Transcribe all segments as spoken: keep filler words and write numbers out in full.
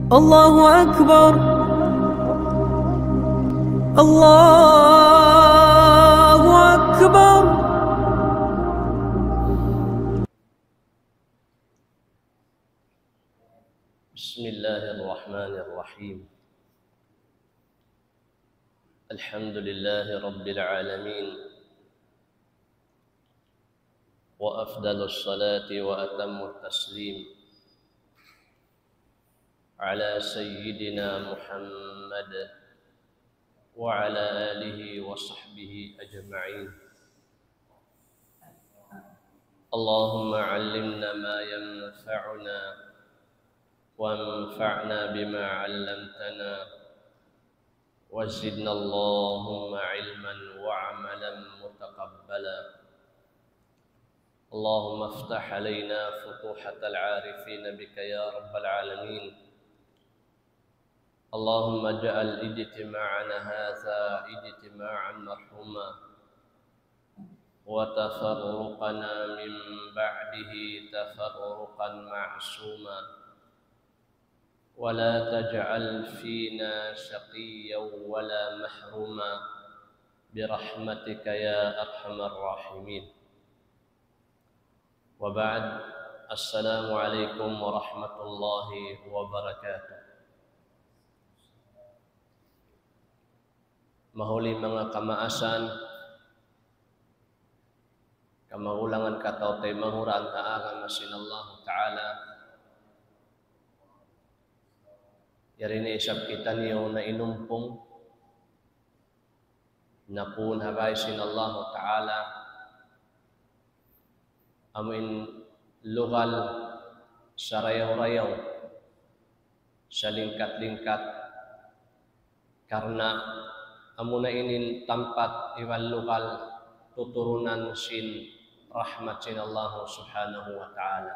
الله أكبر. الله أكبر. بسم الله الرحمن الرحيم. الحمد لله رب العالمين، وأفضل الصلاة وأتم التسليم على سيدنا محمد وعلى آله وصحبه أجمعين. اللهم علمنا ما ينفعنا وانفعنا بما علمتنا وزدنا اللهم علما وعملا متقبلا. اللهم افتح علينا فتوحة العارفين بك يا رب العالمين. اللهم اجعل اجتماعنا هذا اجتماعا مرحوما، وتفرقنا من بعده تفرقا معصوما، ولا تجعل فينا شقيا ولا محروما برحمتك يا أرحم الراحمين. وبعد، السلام عليكم ورحمة الله وبركاته. Mahuli manga kamaasan, kamagulangan, kataw-taymanghuran ha agama sin Allahu Ta'ala. Yari na isab kitaniyu na inumpung, napun ha bay sin Allahu Ta'ala, amuin lugal sarayaw-rayaw, salingkat-lingkat, karna' amuna ini in tampat iban lugal tuturunan sin rahmat sin Allah Subhanahu wa Ta'ala.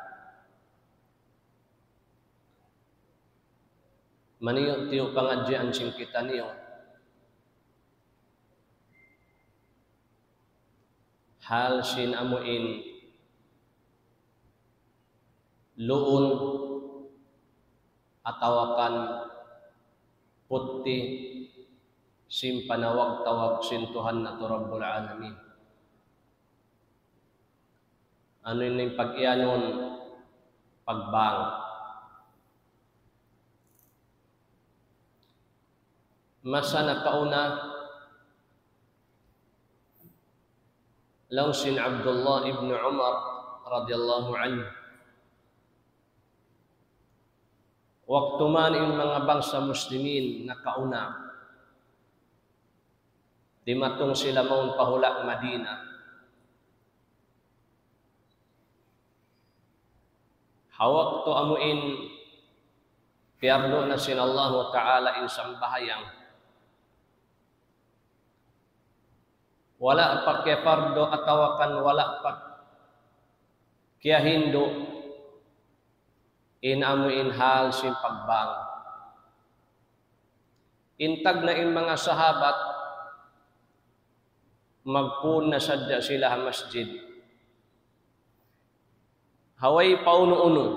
Maniyu'-tiyu' pangadjian sin kitaniyu, hal sin amuin luun atawa kan putti sin panawag-tawag sin Tuhan natu' Rabbul Alamin. Unu in pag-iyanun pagbang? Masa nakauna, laung sin Abdullah ibn Umar radiyallahu anhu, waktu man in manga bangsa Muslimin nakauna, dimatung sila mawn pa hula' Madina. Ha waktu amuin piyardu na sin Allahu Ta'ala in sambahayang, wala' pa kiyapardu atawa kan wala' pa kiyahindu' in amuin hal sin pagbang. In tagna' in manga sahabat, magpun na sadja sila ha masjid. Ha way paunu-unu,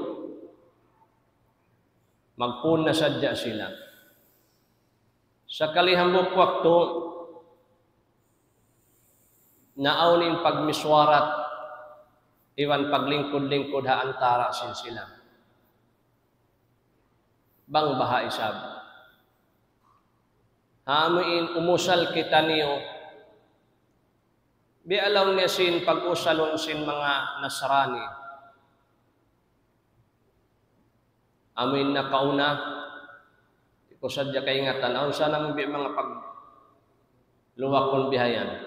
magpun na sadja sila. Sakali hambuuk waktu, naawn in pagmiswarat iban paglingkud-lingkud ha antara' sin sila. Bang baha' isab. Ha amuin umusal kitaniyu, biya' laung niya sin pag-usalun sin manga Nasrani. Amuin nakauna, di' ku sadja kaingatan, awn sa namu' biya' manga pagluwakun bihayan.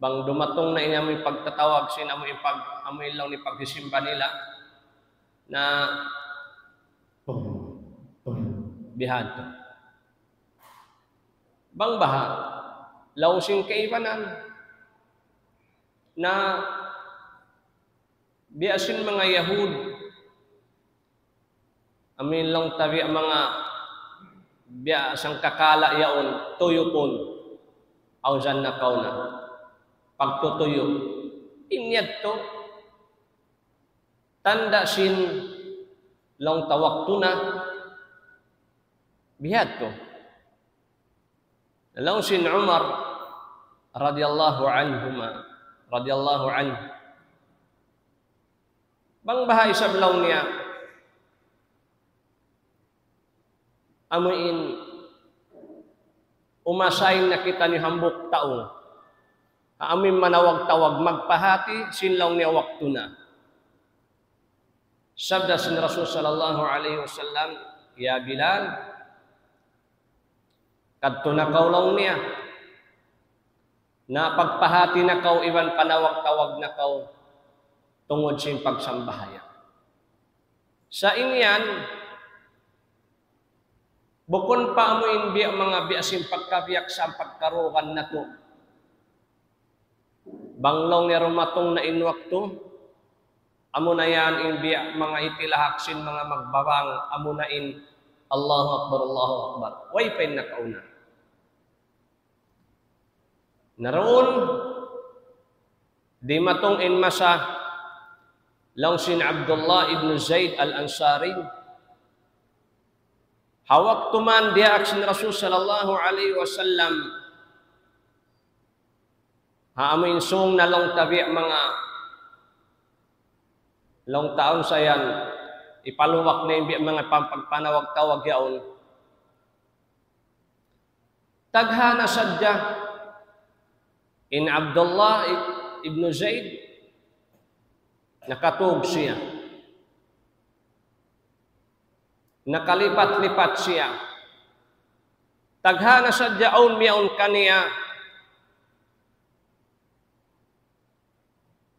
Bang dumatung na in amuin pagtatawag sin amuin pag-, amuin laung niya pagsisimba nila, na bihadtu. Bang baha', laung sin kaibanan, na biya' sin manga Yahud, amuin laung ta biya' manga, biya' sangkakala' yaun, tuyupun. Awn sa nakauna, pagtutuyu'. In yadtu, tanda' sin laung ta waktu na, Biya' hādtu. Laung sin Umar radiyallahu anhuma, radiyallahu anhu. Bang baha' isab laung niya, amuin umasain na kitaniyu hambuuk tau. Amuin manawag-tawag magpahāti sin laung niya waktu na. Sabda sin Rasul sallallahu alayhi wasallam, "Ya Bilal, kadtu na kaw," laung niya. "Na pagpahāti na kaw iban panawag-tawag na kaw tungud sin pagsambahayang." Sa' in yan, bukun pa amuin biya' manga biya' sin pagkabiyaksahan pagkarugan natu'. Bang laung niya dumatung na in waktu, amuna yan in biya' manga itilahak sin manga magbabang, amuna in Allahu Akbar, Allahu Akbar. Way pa in nakauna. Na duun, dimatung in masa, laung sin Abdullah ibn Zaid al-Ansari, ha waktu man diyaak sin Rasul sallallahu alayhi wasallam, ha amuin sung na laung ta biya' manga, laung ta awn sa yan, ipaluwak na in biya' manga pam-, pagpanawag-tawag yaun. Tagha na sadja in Abdullah i-, ibn Zaid, nakatug siya. Nakalipat-lipat siya. Tagha na sadja awn miyawn kaniya.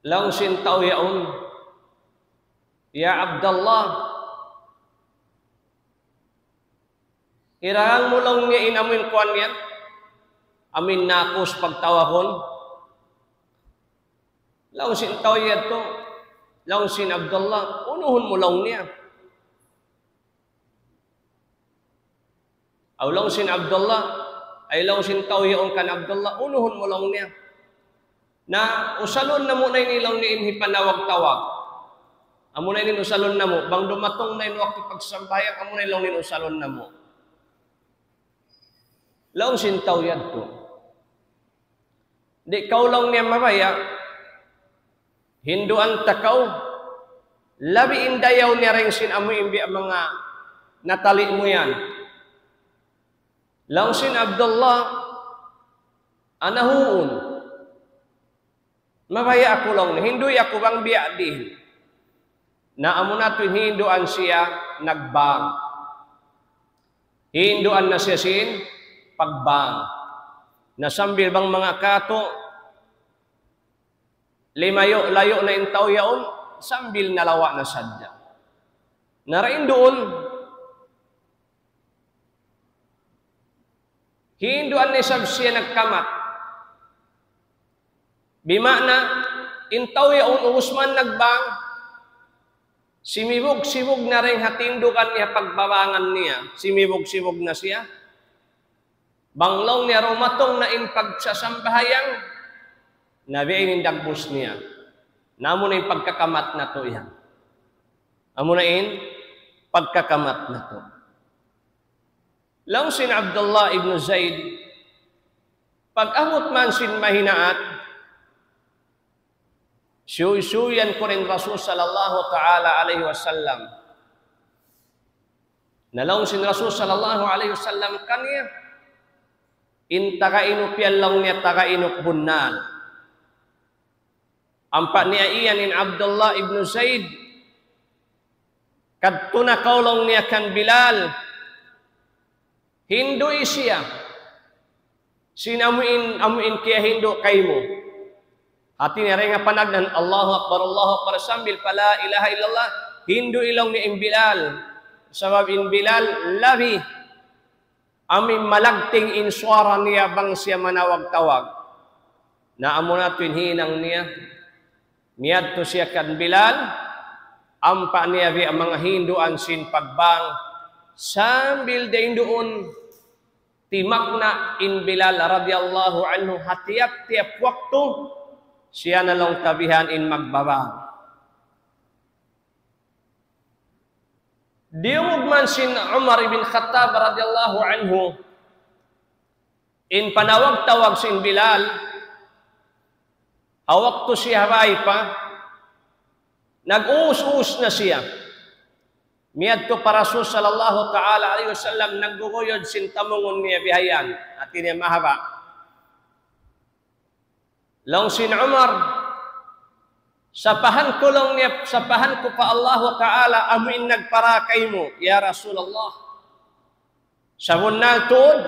Laung sin tau yaun, "Ya Abdullah, irarang mu laung niya in amuin kuwan yan? Amuin nakus pagtawagun?" Laung sin tau yadtu, laung sin Abdullah, "Unuhun mu laung niya?" Aw laung sin Abdullah, ay laung sin tau yaun kan Abdullah, "Unuhun mu laung niya?" Na usalun namu' na ini laung niya in hipanawag-tawag. Amuna ini in usalun namu', bang dumatung na in waktu pagsambahayang, amuna ini laung niya in usalun namu'. Laung sin tau yadtu, "Di' kaw laung niya mabaya', hinduan ta kaw, labi in dayaw niya dayn sin amu in biya' manga natali' mu yan." Laung sin Abdullah, "Ana huun. Mabaya' aku laung niya, hindu'i aku bang biya' diin." Na amuna tuud hinduan siya nagbang. Hinduan na siya sin pagbang. Na sambil bang manga katu', limayu'-layu' na in tau yaun, sambil nalawa' na sadja. Na dayn duun, hinduan na isab siya nagkamat. Bima'na, in tau yaun ubus man nagbang, simibug-sibug na dayn ha tindugan niya, pagbabangan niya, simibug-sibug na siya. Bang laung niya dumatung na in pagsasambahayang, na biya' ini in dagbus niya. Na amuna in pagkakamat natu' yan. Amuna in pagkakamat natu'. Laung sin Abdullah ibn Zaid, pag-abut man sin mahinaat, siyuysuyan ku in Rasul sallallahu ta'ala alayhi wasallam. Na laung sin Rasul sallallahu alayhi wasallam kaniya, "In taga inuk yan laung niya, taga inuk bunnal." Ampa niya iyan in Abdullah ibn Zaid, "Kadtu na kaw laung niya kan Bilal, hindu'i siya sin amu in, amu in kiyahindu' kaymu." Hati niya dayn ha panagnan, "Allahu Akbar, Allahu Akbar," sambil pa la ilaha illallah, hindu'i laung niya in Bilal. Sabab in Bilal labi amu in malagting in suwara niya bang siya manawag-tawag. Na amuna tuud in hinang niya. Miyadtu siya kan Bilal, ampa niya biya' manga hinduan sin pagbang, sambil dayn duun, timakna' in Bilal radiyallahu anhu ha tiyap-tiyap waktu, siya na laung ta bihan in magbabang. Diyungug man sin Umar ibn Khattab radiyallahu anhu, in panawag-tawag sin Bilal, ha waktu siya bay pa, nag-uus-uus na siya. Miyadtu pa Rasul sallallahu ta'ala alayhi wasallam, nagguguyud sin tamungun niya bihayan. Hati niya mahaba'. Laung sin Umar, sapahan ku laung niya, sapahan ku pa Allahu Ta'ala, amu in nagpara kaymu, ya Rasulullah. Sabunnal tuud,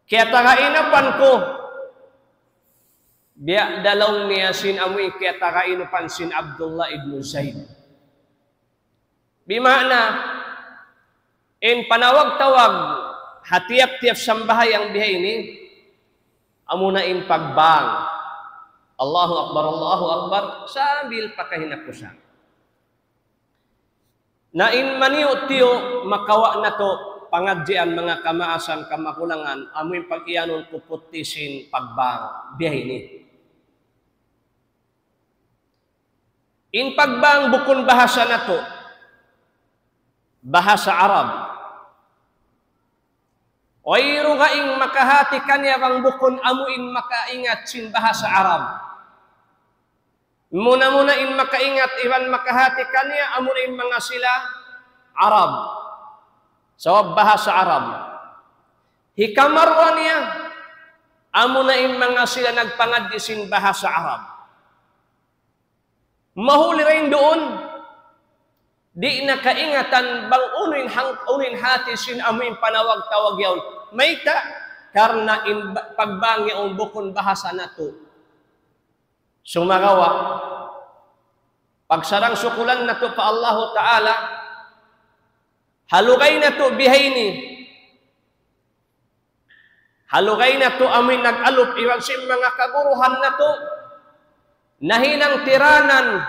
kiyatagainupan ku. Biya' da laung niya sin amu in kiyatagainupan sin Abdullah ibn Zaid. Bima'na, in panawag-tawag ha tiyap-tiyap sambahayang bihaini, amuna in pagbang. Allahu Akbar, Allahu Akbar, sambil pa kahinapusan. Na in maniyu'-tiyu' makawa' natu' pangadjian manga kamaasan kamakulangan, amu in pag-iyanun kuputi sin pagbang bihaini. In pagbang bukun bahasa natu', bahasa Arab. Way dugaing makahati kaniya bang bukun amu in makaingat sin bahasa Arab. Muna-muna in makaingat iban makahati kaniya amu in manga sila Arab. Sabab bahasa Arab. Hikaruwa niya, amuna in manga sila nagpangadji' sin bahasa Arab. Mahuli dayn duun, di' na kaingatan bang unu in hang-, unu in hati sin amu in panawag-tawag yaun. Mayta', karna' in ba-, pagbang yaun bukun bahasa natu'. Sumagawa', pagsarang-sukulan natu' pa Allahu Ta'ala, ha lugay natu' bihaini, ha lugay natu' amu in nag-alup iban sin manga kaguruhan natu', nahinang tiranan,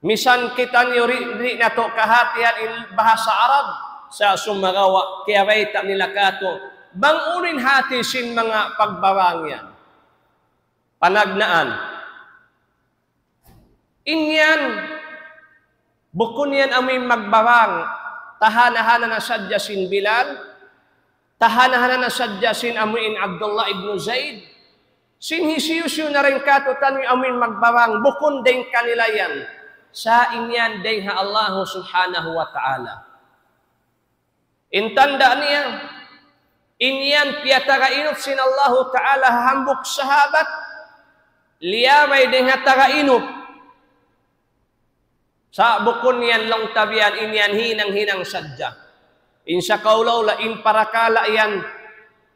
misan kitaniyu di', di' natu' kahatihan in bahasa Arab, sa' sumagawa' kiyabayta' nila kātu', bang unu in hati sin manga pagbabang yan. Panagnaan. In yan, bukun yan amu in magbabang, tahan-tahanan na sadja sin Bilal, tahan-tahanan na sadja sin amu in Abdullah ibn Zaid, sin hisiyu-siyu na dayn kātu'niyu amu in magbabang, bukun dayn kanila yan. Sa' in yan dayn ha Allahu Subhanahu wa Ta'ala. In tanda' niya, in yan piyatagainup sin Allahu Ta'ala ha hambuuk sahabat, liyabay dayn ha tagainup. Sa' bukun yan laung ta biya' yan, in yan hinang-hinang sadja. In sakaula-ula, in parakala' yan,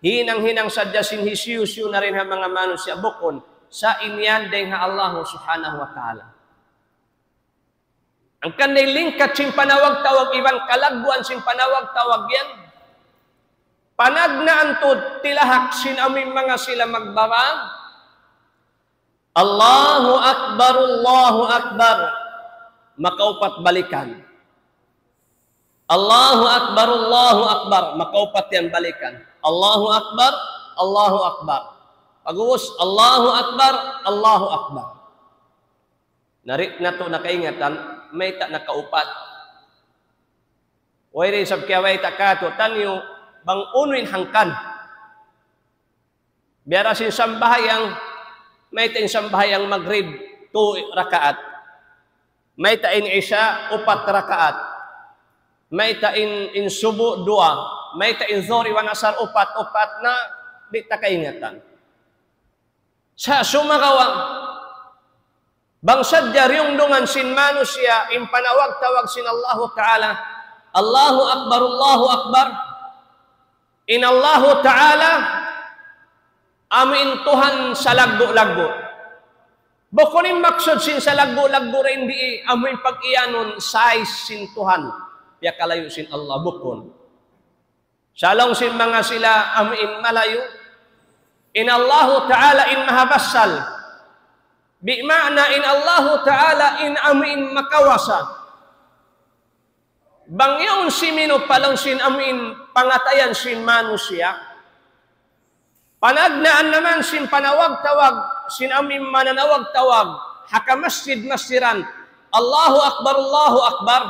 hinang-hinang sadja sin hisiyu-siyu na dayn ha manga manusiya', bukun. Sa' in yan dayn ha Allahu Subhanahu wa Ta'ala. Hangkan da in lingkat sin panawag-tawag iban kalagguan sin panawag-tawag yan. Panagnaan tuud tilahak sin amu in manga sila magbabang. Allahu Akbar, Allahu Akbar. Makaupat balikan. Allahu Akbar, Allahu Akbar. Makaupat yan balikan. Allahu Akbar, Allahu Akbar. Pag'ubus, Allahu Akbar, Allahu Akbar. Na di' natu' na kaingatan, mayta' nakaupat. Way da isab kiyabayta' kātu'niyu, bang unu in hangkan. Biya' da sin sambahayang, mayta' in sambahayang Magrib, tu rakaat. Mayta' in Isya, upat rakaat. Mayta' in, in Subu, duwa. Mayta' in Zuhur iban Asar, upat, upat na, di' ta kaingatan. Sa' sumagawa', bang sadja diyungdungan sin manusiya' in panawag-tawag sin Allahu Ta'ala, Allahu Akbar, Allahu Akbar. In Allahu Ta'ala, amu in Tuhan salaggu'-laggu'. Bukun in maksud sin salaggu'-laggu' dayn di, amu in pag-iyanun size sin Tuhan. Piyakalayu' sin Allah, bukun. Sa' laung sin manga sila amu in malayu', in Allahu Ta'ala in mahabassal. Bi ma'na in Allahu Ta'ala in amu in makawasa. Bang yaun siminup pa laung sin amu in pangatayan sin manusiya'. Panagnaan naman sin panawag-tawag, sin amu in mananawag-tawag, ha kamasjid-masjidan, Allahu Akbar, Allahu Akbar,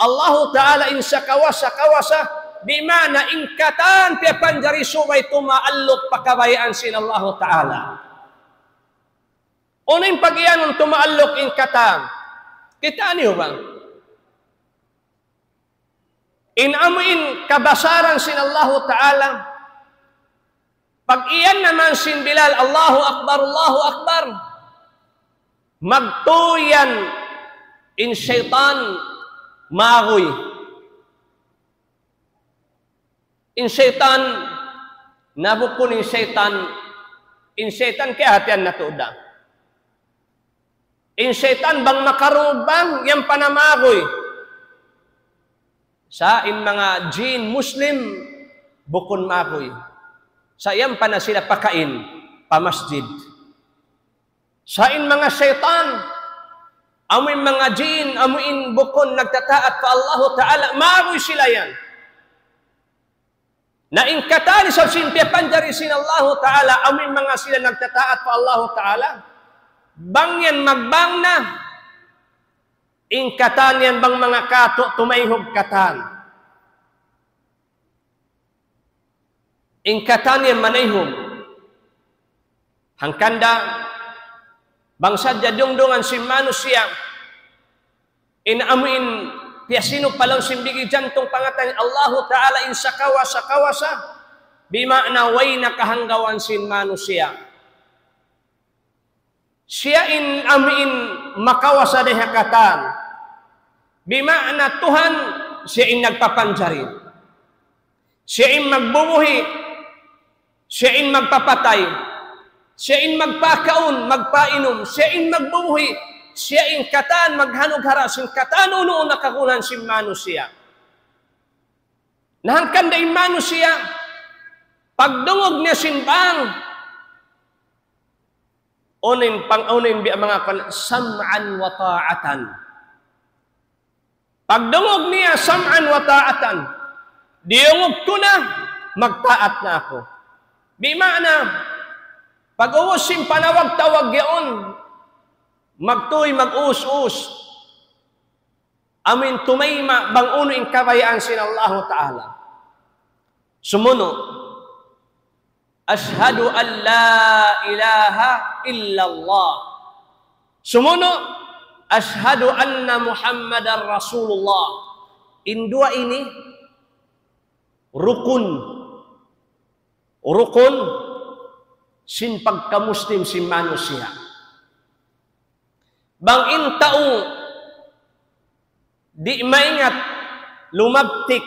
Allahu Ta'ala in sakawasa-kawasa, bima'na in katan piyapanjari subay tumaalluk pa kabayaan sin Allahu Ta'ala. Unu in pagiyanun tumaalluk in katan? Kitaa niyu ba? In amu in kabasaran sin Allahu Ta'ala, pag-iyan naman sin Bilal, "Allahu Akbar, Allahu Akbar." Magtuy yan in saytan maguy. In saytan, na bukun in saytan, in saytan kiyahatihan natu' da. In saytan bang makarubang, yan pa na maguy. Sa' in manga jin Muslim, bukun maguy. Sa' yan pa na sila pakain pa masjid. Sa' in manga saytan, amu in manga jin, amu in bukun nagtataat pa Allahu Ta'ala, maguy sila yan. Na in katan isab sin piyapanjari sin Allahu Ta'ala, amu in manga sila nagtataat pa Allahu Ta'ala, bang yan magbang na, in katan yan bang manga katu' tumayhug katan. In katan yan manayhug. Hangkan da, bang sadja dungdungan sin manusiya', in amu in piyasinu pa lawm sin bigi jantung pangatayan Allahu Ta'ala in sakawasa-kawasa, bima'na way na kahanggawan sin manusiya'. Siya in amu in makawasa dayn ha katan. Bima'na Tuhan, siya in nagpapanjari. Siya in magbubuhi', siya in magpapatay, siya in magpakaun, magpainum, siya in magbubuhi', siya in katan maghanug ha ra sin katan unu-unu kagunahan sin manusiya'. Na hangkan da in manusiya', pagdungug niya sin bang, unu in pang-, unu in biya' manga kan, sam'an wa ta'atan. Pagdungug niya, sam'an wa ta'atan. Diyungug ku na, magtaat na aku. Bima'na, pag-ubus sin panawag-tawag yaun, magtuy, mag-us-us. Amu in tumayma' bang unu in kabayaan sin Allahu Ta'ala. Sumunu', "Ashhadu an la ilaha illallah." Sumunu', "Ashhadu anna Muhammadar Rasulullah." In duwa ini rukun. Rukun sin pagka-Muslim sin manusiya'. Bang in tau di' maingat lumabtik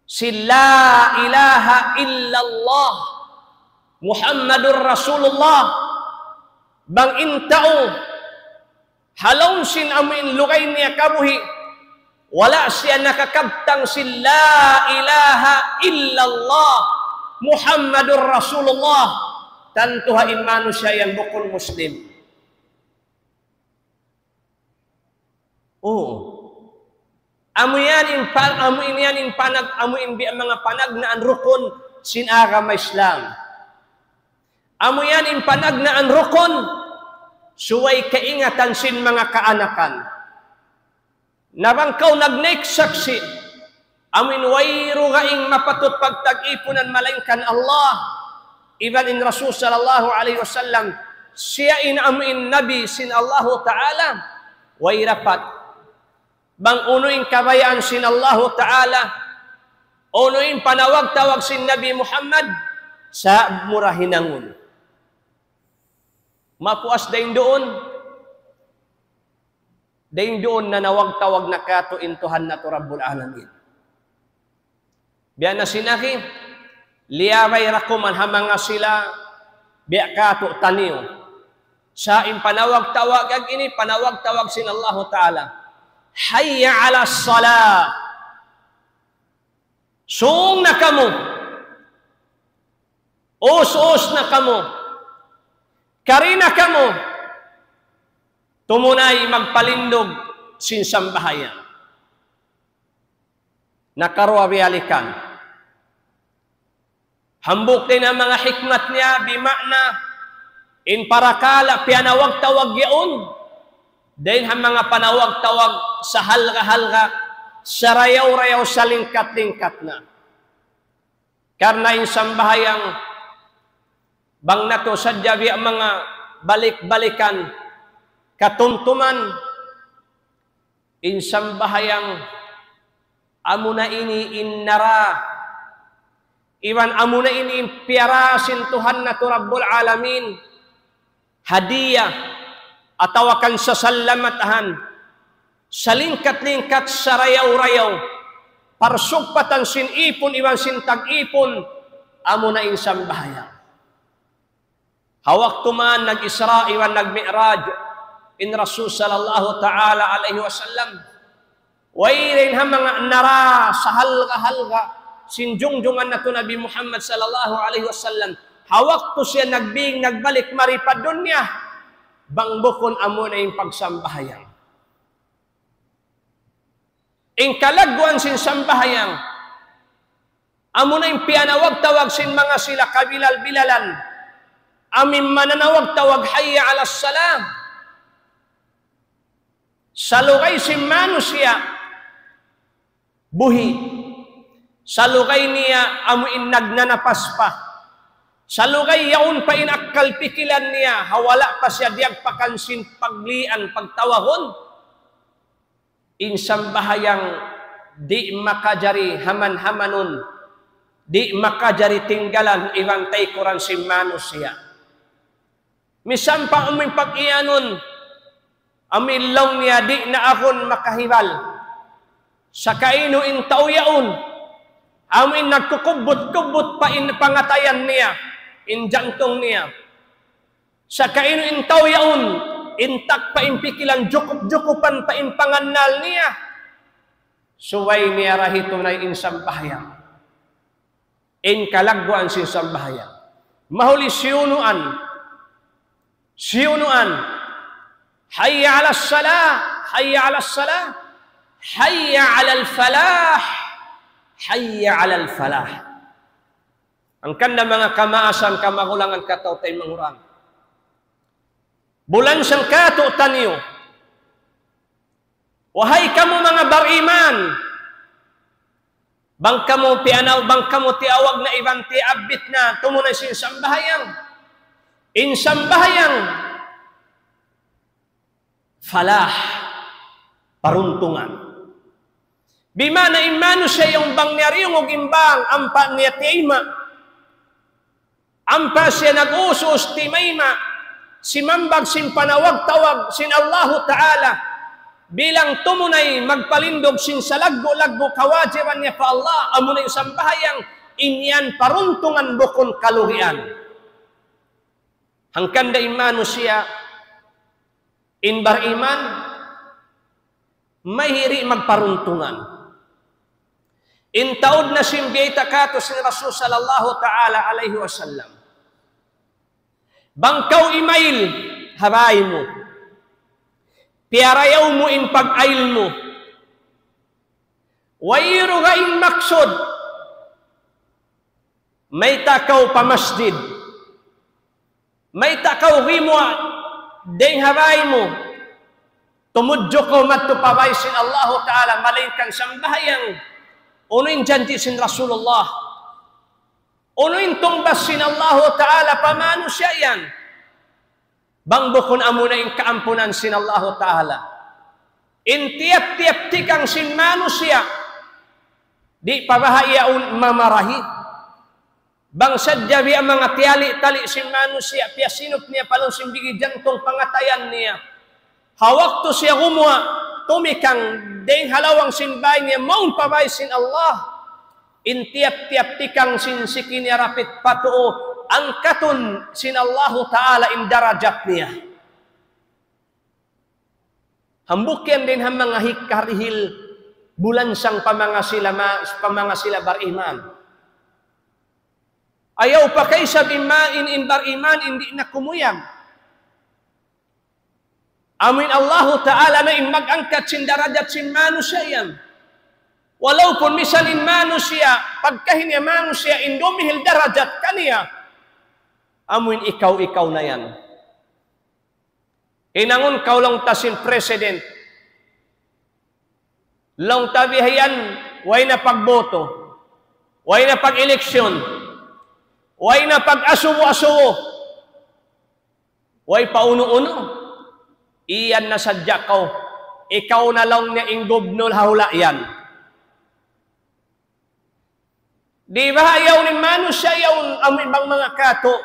sin la ilaha illallah Muhammadur Rasulullah, bang in tau ha lawm sin amu in lugay niya kabuhi', wala' siya nakakabtang sin la ilaha illallah Muhammadur Rasulullah, tantu ha in manusiya' yan bukun Muslim. Oo. Amu yan in pa-, amu in yan in panag-, amu in biya' manga panagnaan rukun sin agama Islam. Amu yan in panagnaan rukun, subay kaingatan sin manga kaanakan. Na bang kaw nagnaik saksi', amu in way dugaing mapatut pagtag-ipunan malaingkan Allah, iban in Rasul sallallahu alayhi wasallam, siya in amu in Nabi sin Allahu Ta'ala, way dapat. Bang unu in kabayaan sin Allahu Ta'ala, unu in panawag-tawag sin Nabi Muhammad, sa' mu ra hinangun. Mapuas dayn duun, dayn duun nanawag-tawag na katu' in Tuhan natu' Rabbul Alamin. Biya' na sin agi, liyabay ra kuman ha manga sila, biya' katu' taniyu. Sa' in panawag-tawag ag ini, panawag-tawag sin Allahu Ta'ala. Hayya ala salah. Sung na kamu. Us-us na kamu. Kari na kamu. Tumunay magpalindug sin sambahayang. Nakaruwa biyalikan. Hambuuk dayn ha manga hikmat niya, bima'na, in parakala' piyanawag-tawag yaun, Dayn ha manga panawag-tawag sahalga'-halga', sarayaw-rayaw, salingkat-lingkat na. Karna' in sambahayang bang natu' sadja biya' manga balik-balikan katumtuman, in sambahayang amuna ini in nara, iban amuna ini in piyara sin Tuhan natu' Rabbul Alamin, hadiya, atawa kan sasalamatan, salingkat-lingkat, sarayaw-rayaw, parsugpatan sin ipun iban sin tag-ipun, amuna in sambahayang. Ha waktu man nag-Isra' iban nag-Mi'raj in Rasul sallallahu ta'ala alayhi wasallam, way dayn ha manga nara sahalga'-halga' sin jungjungan natu' Nabi Muhammad sallallahu alayhi wasallam. Ha waktu siya nagbing nagbalik mari pa dunya, bang bukun amuna in pagsambahayang. In kalagguan sin sambahayang, amuna in piyanawag-tawag sin manga sila kabilal-bilalan, amu in mananawag-tawag, "Hayya alas salah." Salugay sin manusiya' buhi', salugay niya amu in nagnanapas pa, salugay yaun pa in akkal pikilan niya, ha wala' pa siya diyagpakan sin paglian pagtawagun. In sambahayang di' makajari haman-hamanun, di' makajari tinggalan iban taykuran sin manusiya'. Misan pa amu in pag-iyanun, amu in laung niya, "Di' na aku makahibal." Sakainu in tau yaun, amu in nagkukubbut-kubbut pa in pangatayan niya, in jantung niya. Sakainu in tau yaun, intak pa in pikilan, jukup-jukupan pa in pangannal niya. Subay niya ra hitunay in sambahayang. In kalagguan sin sambahayang. Mahuli siyunuan. Siyunuan. Hayya alas salah, hayya alas salah, hayya alal falah, hayya alal falah. Hangkan da manga kamaasan, kamagulangan, kataw-taymanghuran. Bulan sangkatu' taniyu. Wahai kamu manga bariman, bang kamu piyanaw, bang kamu tiyawag na iban tiyabbit na, tumunay sin sambahayang. In sambahayang, falah, paruntungan. Bimana in manusiya' yaun bang niya diyungug in bang, ampa niya tiyayma'. Ampa siya nag-usus timayma', simambag sin panawag-tawag sin Allahu Ta'ala, bilang tumunay magpalindug sin salaggu'-laggu' kawajiban niya pa Allah, amuna in sambahayang, in yan paruntungan bukun kalugian. Hangkan da in manusiya', in bariman, mayta' di' magparuntungan. In taud na sin biyayta' katu' sin Rasul sallallahu ta'ala alayhi wasallam. Bang kaw imail ha bay mu, piyarayaw mu in pag-ail mu. Wayruun in maksud, mayta' kaw pa masjid. Mayta' kaw gimuwa' dayng ha bay mu, tumudju kaw madtu pa bay sin Allahu Ta'ala, malaingkan sambahayang. Unu in janji' sin Rasulullah? Unu in tungbas sin Allahu Ta'ala pa manusiya' yan? Bang bukun amuna in kaampunan sin Allahu Ta'ala. In tiyap-tiyap tikang sin manusiya', di' pa baha' yaun mamarahi. Bang sadja biya' manga tiyali-tali sin manusiya', piyasinup niya pa lawm sin bigi jantung pangatayan niya. Ha waktu siya gumuwa', tumikang dayng ha lawang sin bay niya, mawn pa bay sin Allah. In tiyap-tiyap tikang sin siki niya rapit pa tuu, angkatun sin Allahu Ta'ala in darajat niya. Hambuuk yan dayn ha manga hikkarihil bulansang pa manga sila ma-, pa manga sila bariman. Ayaw pa kaisab in ma-, in, in bariman in di' na kumuyag. Amu in Allahu Ta'ala na in mag-angkat sin darajat sin manusiya' yan. Walaupun misan in manusiya', pagkahi niya manusiya' in dumihil darajat kaniya, amu in ikaw-ikaw na yan. Hinangun kaw laung ta sin president. Laung ta bihayan, way na pagboto. Way na pag-eleksyon. Way na pag-asubu-asubu. Way pa unu-unu. Iyan na sadja kaw. Ikaw na laung niya in gubnul ha hula' yan. Di' baha' yaun in manusiya' yaun amu in bang manga katu',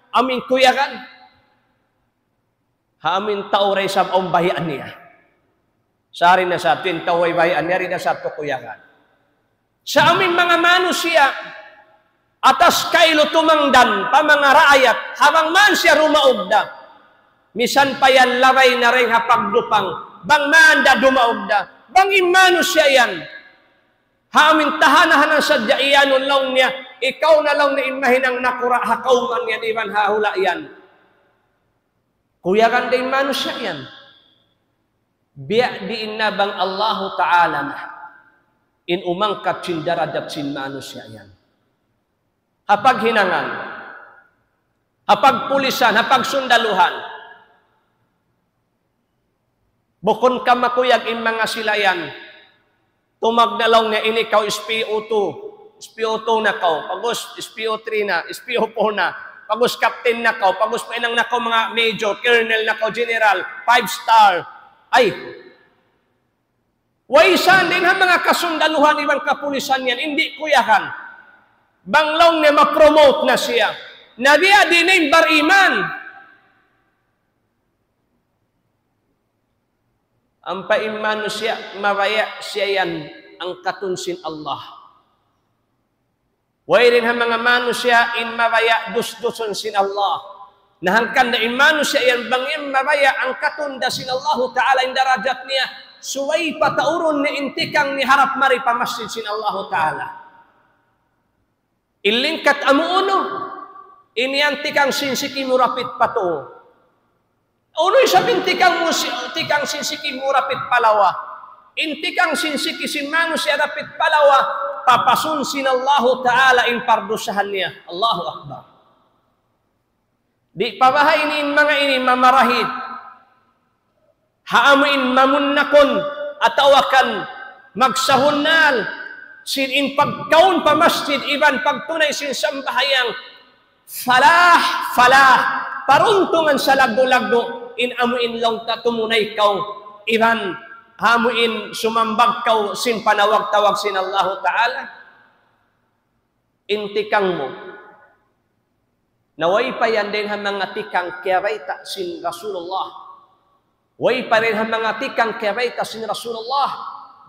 amu in kuyagan. Ha amu in tau da isab awn bayaan niya. Sa' di' na isab in tau way bayaan niya, di' na isab tuud kuyagan. Sa' amu in manga manusiya', atas kailu tumangdan pa manga raayat, ha bang man siya dumaug da. Misan pa yan labay na dayn ha pagdupang, bang man da dumaug da. Bang in manusiya' yan, ha amu in tahan-tahanan sadja iyanun laung niya, ikaw na laung niya in mahinang nakura' ha kawman yan iban ha hula' yan. Kuyagan da in manusiya' yan. Biya' diin na bang Allahu Ta'ala na in umangkat sin darajat sin manusiya' yan. Ha paghinangan, ha pagpulisan, ha pagsundaluhan. Bukun ka makuyag in manga sila yan. Tumag na laung niya ini kaw S P O two. S P O two na kaw. Pag'ubus S P O three na, S P O four na. Pag'ubus captain na kaw. Pag'ubus pahinang na kaw manga major, colonel na kaw, general, five star. Ay. Way sa' dayn ha manga kasundaluhan iban kapulisan yan, in di' kuyagan. Bang laung niya ma-promote na siya. Na biya' diin na in bariman. Ampa in manusiya' mabaya' siya yan angkatun sin Allah. Way dayn ha manga manusiya' in mabaya' dusdusun sin Allah. Na hangkan da in manusiya' yan bang yan mabaya' angkatun da sin Allahu Ta'ala in darajat niya. Subay pataurun niya in tikang niya harap mari pa masjid sin Allahu Ta'ala. In lingkat amu unu, in yan tikang sin siki mu dapit pa tuu. Unu isab in tikang mu si-, tikang sin siki mu dapit pa lawa. In tikang sin siki sin manusiya' dapit pa lawa, papasun sin Allahu Ta'ala in pardusahan niya. Allahu Akbar. Di' pa baha' ini in manga ini mamarahi. Ha amu in mamunnakun atawa kan magsahunnal sin in pagkaun pa masjid iban pagtunay sin sambahayang. Falah, falah, paruntungan salaggu'-laggu' in amu in laung ta tumunay kaw iban ha amu in sumambag kaw sin panawag-tawag sin Allahu Ta'ala. In tikang mu. Na way pa yan dayn ha manga tikang kiyabayta' sin Rasulullah. Way pa dayn ha manga tikang kiyabayta' sin Rasulullah.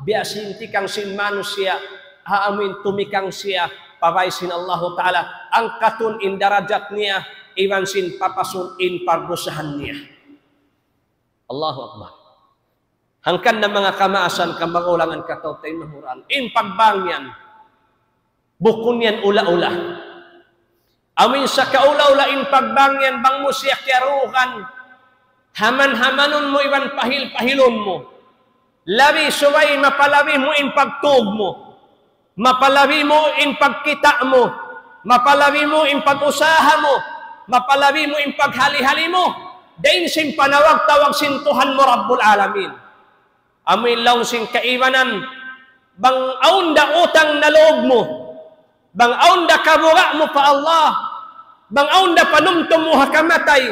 Biya' sin tikang sin manusiya', ha amu in tumikang siya, pa bay sin Allahu Ta'ala, angkatun in darajat niya, iban sin papasun in pardusahan niya. Allahu Akbar. Hangkan na manga kamaasan, kamaulangan, kataw-taymanghuran. In pagbang yan, bukun yan ula-ula. Amu in sakaula-ula in pagbang yan, bang mu siya kiyarugan, haman-hamanun mu iban pahil-pahilun mu. Labi subay mapalabi mu in pagtug mu. Mapalabi mu in pagkita' mu. Mapalabi mu in pag-usaha mu. Mapalabi mu in paghali-hali mu. Dayn sin panawag-tawag sin Tuhan mu Rabbul Alamin. Amu in laung sin kaibanan, bang awn da utang na loob mu, bang awn da kabuga' mu pa Allah, bang awn da panumtum mu ha kamatay,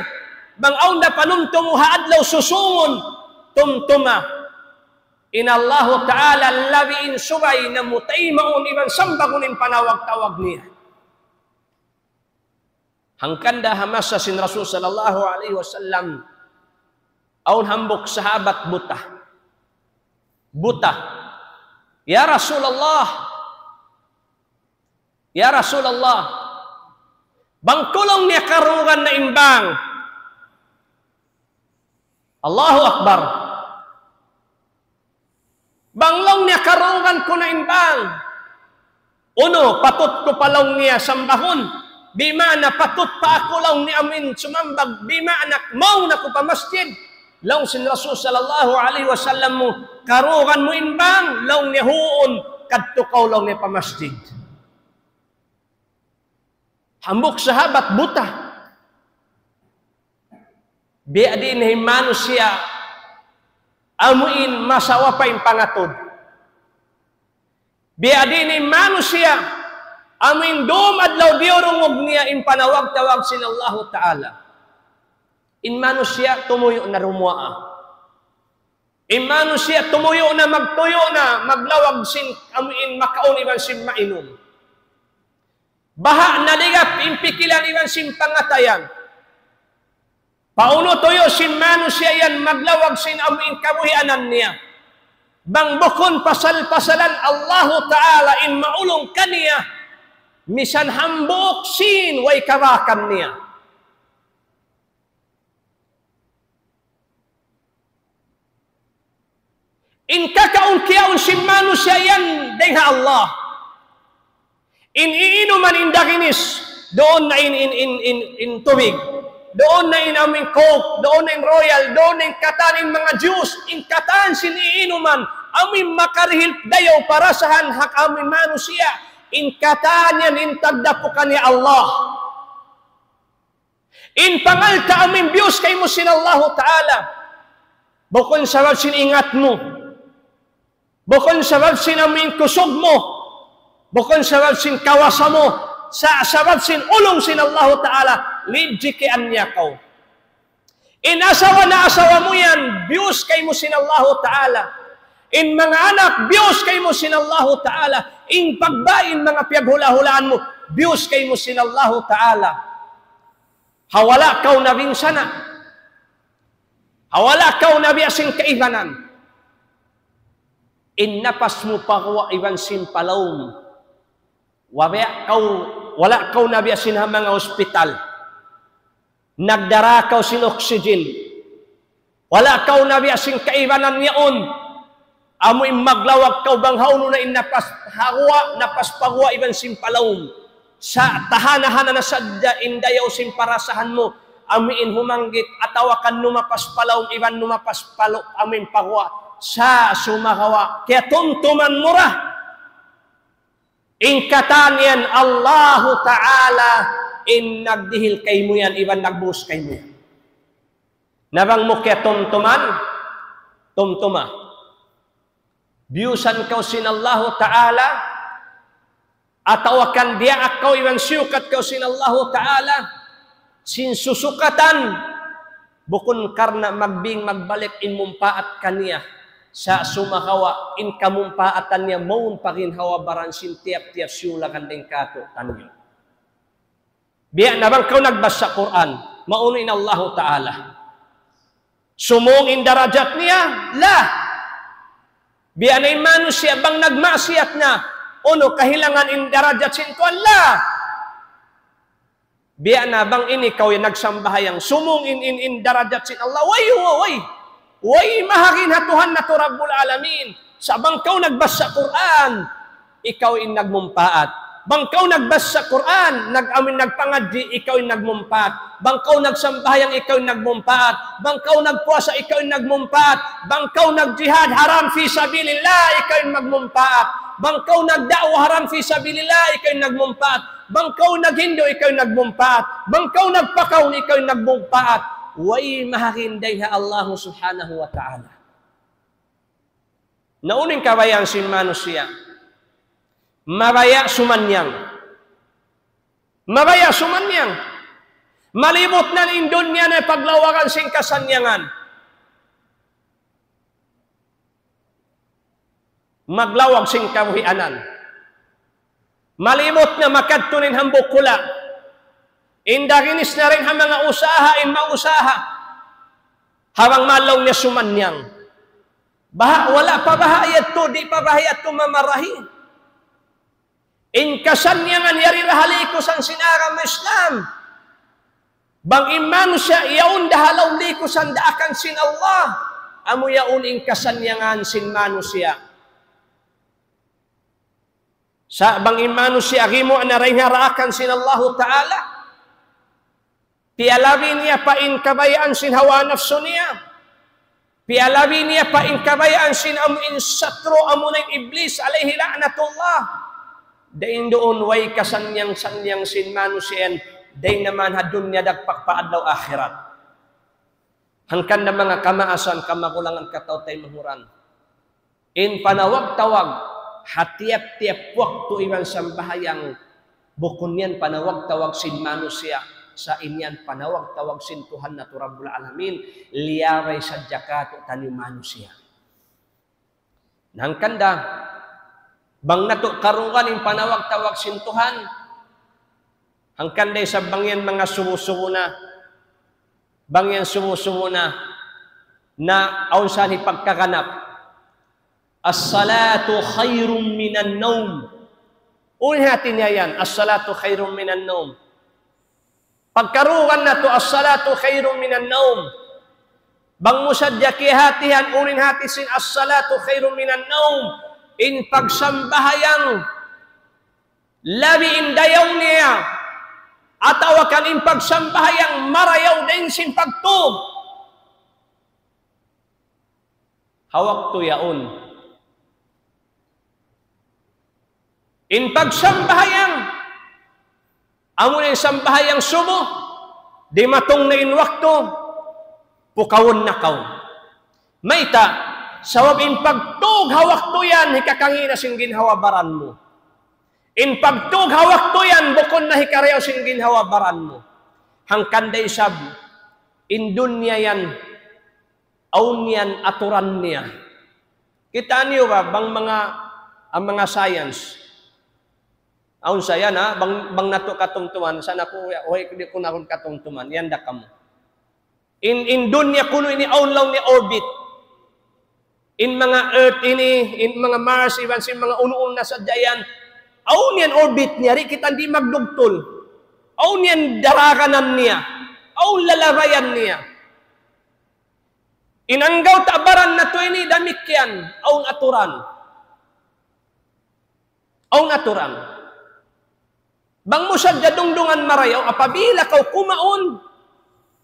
bang awn da panumtum mu ha adlaw susūngun, tumtuma. In Allahu Ta'ala labi in subay namu' taymaun iban sambagun in panawag-tawag niya. Hangkan da ha masa sin Rasul sallallahu alayhi wasallam, awn hambuuk sahabat buta. Buta. "Ya Rasulullah, ya Rasulullah, bang ku laung niya karugan na in bang." Allahu Akbar. "Bang laung niya karugan ku na in bang. Unu, patut ku pa laung niya sambahun. Bima'na patut pa aku laung niya amin sumambag. Bima'na mawn aku pa masjid." Laung sin Rasul sallallahu alayhi wasallam mu, "Karugan mu in bang?" Laung niya, "Huun, kadtu kaw laung niya pa masjid." Hambuuk sahabat buta. Biya' diin in manusiya' amuin masawa pa in pangatud. Biya' diin in manusiya' amuin dum adlaw diyurungug niya in panawag-tawag sin Allahu Ta'ala. In manusiya' tumuyu' na dumuwaa. In manusiya' tumuyu' na magtuyu' na maglawag sin amuin makaun iban sin mainum. Baha' naligap in pikilan iban sin pangatayan. Paunu tuyu' sin manusiya' yan maglawag sin amuin kabuhianan niya? Bang bukun pasal-pasalan Allahu Ta'ala in maulung kaniya, misan hambuuk sin way kabakan niya. In kakaun-kiyaun sin manusiya' yan dayn ha Allah. In iinuman in daginis, duun na in, in, in, in, in tubig, duun na in amuin Coke, duun na in Royal, duun na in katan in manga juice, in katan sin iinuman, amuin makarihil dayaw parasahan ha amuin manusiya', in katan yan in tagdapu kaniya Allah. In pangalta' amuin biyus kaymu sin Allahu Ta'ala. Bukun sabab sin ingat mu. Bukun sabab sin amuin kusug mu. Bukun sabab sin kawasa mu. Sa-, sabab sin ulung sin Allahu Ta'ala, rijiki-an niya kaw. In asawa na asawa mu yan, biyus kaymu sin Allahu Ta'ala. In manga anak, biyus kaymu sin Allahu Ta'ala. In pagba-, in manga piyaghula'-hulaan mu, biyus kaymu sin Allahu Ta'ala. Ha wala' kaw nabinsana'. Ha wala' kaw nabiya' sin kaibanan. In napas mu pa guwa' iban sin pa lawm. Wala' kaw, wala' kaw nabiya' sin ha manga hospital. Nagdara kaw sin oxygen. Wala' kaw nabiya' sin kaibanan yaun. Amuin maglawag kaw bang hawnu na in napas ha guwa', napas pa guwa' iban sin pa lawm. Sa' tahana-hana na sadja in dayaw sin parasahan mu. Amuin humanggit, atawa kan numapas pa lawm, iban numapas pa lu-, amuin pa guwa'. Sa' sumagawa', kiyatumtuman mu ra. In katan yan, Allahu Ta'ala in nagdihil kaymu yan, iban nagbuhus kaymu yan. Na bang mu kiyatumtuman, tumtuma. Biyusan kaw sin Allahu Ta'ala, atawa kan diyaak kaw iban siyukat kaw sin Allahu Ta'ala, sin susukatan, bukun karna' magbing magbalik in mumpaat kaniya, sa' sumagawa' in kamumpaatan niya mawn pa ginhawa-baran sin tiyap-tiyap siyulakan dayn kātu'niyu. Biya' na bang kaw nagbasa Qur'an, maunu in Allahu Ta'ala. Sumūng in darajat niya, la. Biya' na in manusiya' bang nagmaksiyat na, unu kahilangan in darajat sin Tuhan, la. Biya' na bang ini kaw yan nagsambahayang, sumūng in, in, in darajat sin Allah, way, way, way. Way maharap ha Tuhan natu' Rabbul Alamin. Sa' bang kaw nagbasa Qur'an, ikaw in nagmumpaat. Bang kaw nagbasa Qur'an, nag-, amuin nagpangadji', ikaw in nagmumpaat. Bang kaw nagsambahayang, ikaw in nagmumpaat. Bang kaw nagpuasa, ikaw in nagmumpaat. Bang kaw nagjihad, haram fi sabilillah, ikaw in magmumpaat. Bang kaw nagda'wa, haram fi sabilillah, ikaw in nagmumpaat. Bang kaw naghindu', ikaw in nagmumpaat. Bang kaw nagpakaun, ikaw in nagmumpaat. Way maharap dayn ha Allah Subhanahu wa Ta'ala. Na unu in kabayaan sin manusiya'? Mabaya' sumannyang. Mabaya' sumannyang. Malibut na in dunya na paglawagan sin kasannyangan. Maglawag sin kabuhianan. Malibut na makadtu na in hambuuk hula'. In daginis na dayn ha manga usaha, in mausaha. Ha bang maalaw niya sumannyang. Baha', wala' pa baha' yadtu, di' pa baha' yadtu mamarahi. In kasannyangan yari da ha likusan sin agama Islam. Bang in manusiya' yaun da ha lawm likusan daakan sin Allah, amu yaun in kasannyangan sin manusiya'. Sa' bang in manusiya' gimuwa' na dayn ha daakan sin Allahu Ta'ala, piyalabi niya pa in kabayaan sin hawa napsu niya, piyalabi niya pa in kabayaan sin amu in satru', amuna in Iblis alayhi la'natullah. Dayn duun way kasannyang-sannyang sin manusiya' yan, dayn ha dunya dagpak pa adlaw akhirat. Hangkan na manga kamaasan, kamagulangan, kataw-taymanghuran. In panawag-tawag ha tiyap-tiyap waktu iban sambahayang, bukun yan panawag-tawag sin manusiya', sa' in yan panawag-tawag sin Tuhan natu' Rabbul Alamin, liyabay sadja kātu'niyu manusiya'. Hangkan da, bang natu' karugan in panawag-tawag sin Tuhan, hangkan da isab bang yan manga subu-subu na, bang yan subu-subu na, na awn sa hipagkaganap. الصلاة خير من النوم. Unu in hati niya yan, الصلاة خير من النوم. Pagkarugan natu', الصلاة خير من النوم. Bang mu sadja kiyahatihan, unu in hati sin الصلاة خير من النوم. In pagsambahayang labi in dayaw niya, atawa kan in pagsambahayang marayaw dayn sin pagtug. Ha waktu yaun. In pagsambahayang, amu na in sambahayang subu, dimatung na in waktu, pukawun na kaw. Mayta', sabab in pagtug ha waktu yan, hikakangi' na sin ginhawa-baran mu. In pagtug ha waktu yan, bukun na hikarayaw sin ginhawa-baran mu. Hangkan da isab, in dunya yan, awn yan aturan niya. Kitaa niyu ba, bang manga, in manga science. Awn sa yan, ha? Bang, bang natu' katumtuman, sa' aku, way, di' ku na katumtuman, yan da kamu. In, in dunya kunu' ini awn laung niya orbit. In manga Earth ini, in manga Mars, iban sin manga unu-unu na sadja yan. Awn yan orbit niya, di' kita di' magdugtul. Awn yan daraganan niya. Awn lalabayan niya. In anggawta' baran natu' ini damikkiyan, awn aturan. Awn aturan. Bang mu sadja dungdungan marayaw, apabila kaw kumaun,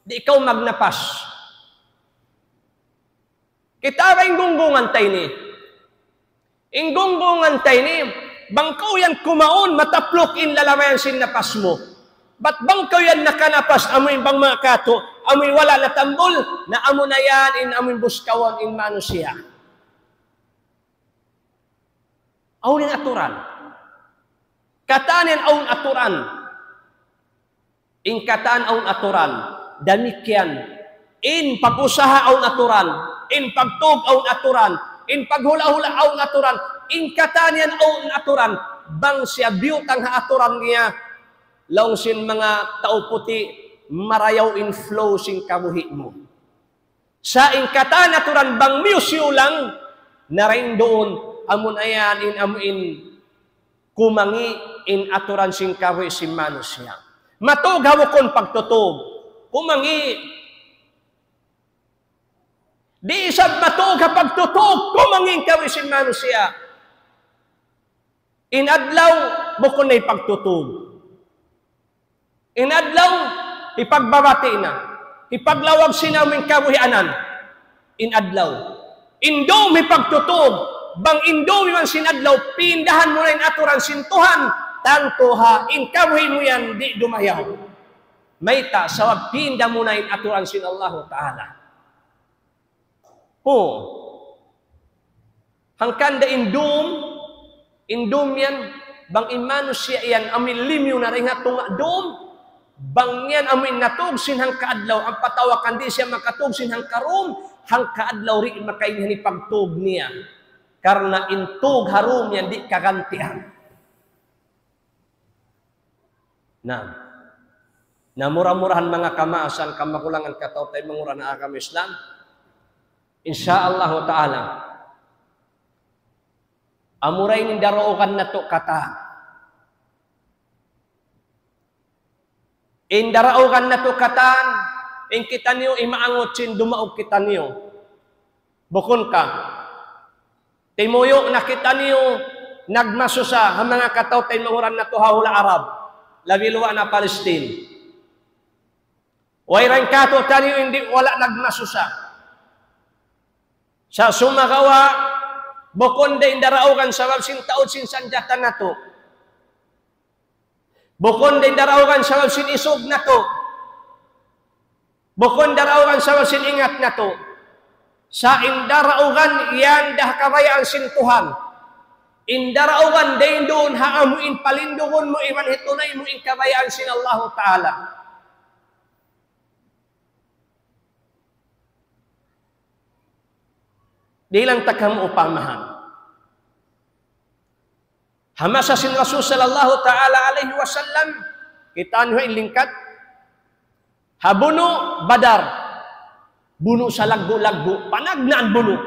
di' kaw magnapas. Kitaa ba in gunggungan ta ini? In gunggungan ta ini, bang kaw yan kumaun, matapluk in lalabayan sin napas mu. Bat bang kaw yan nakanapas, amu in bang manga katu', amu in wala' natambul, na amu na yan, in amu in buskawan, in manusiya'. Awn in aturan. Katan yan awn aturan. In katan awn aturan. Damikkiyan. In pag-usaha awn aturan. In pagtug awn aturan. In paghula'-hula' awn aturan. In katan yan awn aturan. Bang siya biyutang ha aturan niya, laung sin manga tau puti', marayaw in flow sin kabuhi' mu. Sa' in katan aturan bang miyusiyu lang, na dayn duun, amu na yan in amu in kumangi' in aturan sin kabuhi' sin manusiya'. Matug ha bukun pagtutug, kumangi'. Di' isab matug ha pagtutug, kumangi' in kabuhi' sin manusiya'. In adlaw, bukun na hipagtutug. In adlaw, hipagbabati' na. Hipaglawag sin amu in kabuhianan. In adlaw. In dum hipagtutug. Bang in dum iban sin adlaw, pindahan mu na in aturan sin Tuhan. Tantu ha, in kabuhi' mu yan, di' dumayaw. Mayta', sabab pinda mu na in aturan sin Allahu Ta'ala. Pu. Hangkan da in dum, in dum yan, bang in manusiya' yan, amu in limiyu na dayn ha tunga' dum, bang yan amu in natug sin hangka adlaw, ampa tawakan di' siya makatug sin hangka dum, hangka adlaw di' makain in pagtug niya. Karna' in tug ha dum yan di' kagantian. Na, na mura-murahan manga kamaasan, kamagulangan, kataw-taymanghuran ha agama Islam. Insya Allahu Ta'ala. Amura ini in daraugan natu' katan. In daraugan natu' katan, in kitaniyu imaangut sin dumaug kitaniyu. Bukun ka. Timuyu' na kitaniyu nagmasusa ha manga kataw-taymanghuran natu' ha hula' Arab. Labi luwa' na Palestine. Way dayn kātu'niyu in di' wala' nagmasusa. Sa' sumagawa', bukun da in daraugan sabab sin taud sin sanjata natu'. Bukun da in daraugan sabab sin isug natu'. Bukun daraugan sa' sin ingat natu'. Sa' in daraugan yan da ha kabayaan sin Tuhan. In daraugan dayn duun ha amu in palindugun mu iban hitunay mu in kabayaan sin Allahu Ta'ala. Dihilan ta kamu upamahan. Ha masa sin Rasul sallallahu ta'ala alayhi wasallam, kitaa niyu in lingkat. Ha bunu' Badar. Bunu' salaggu'-laggu'. Panagnaan bunu'.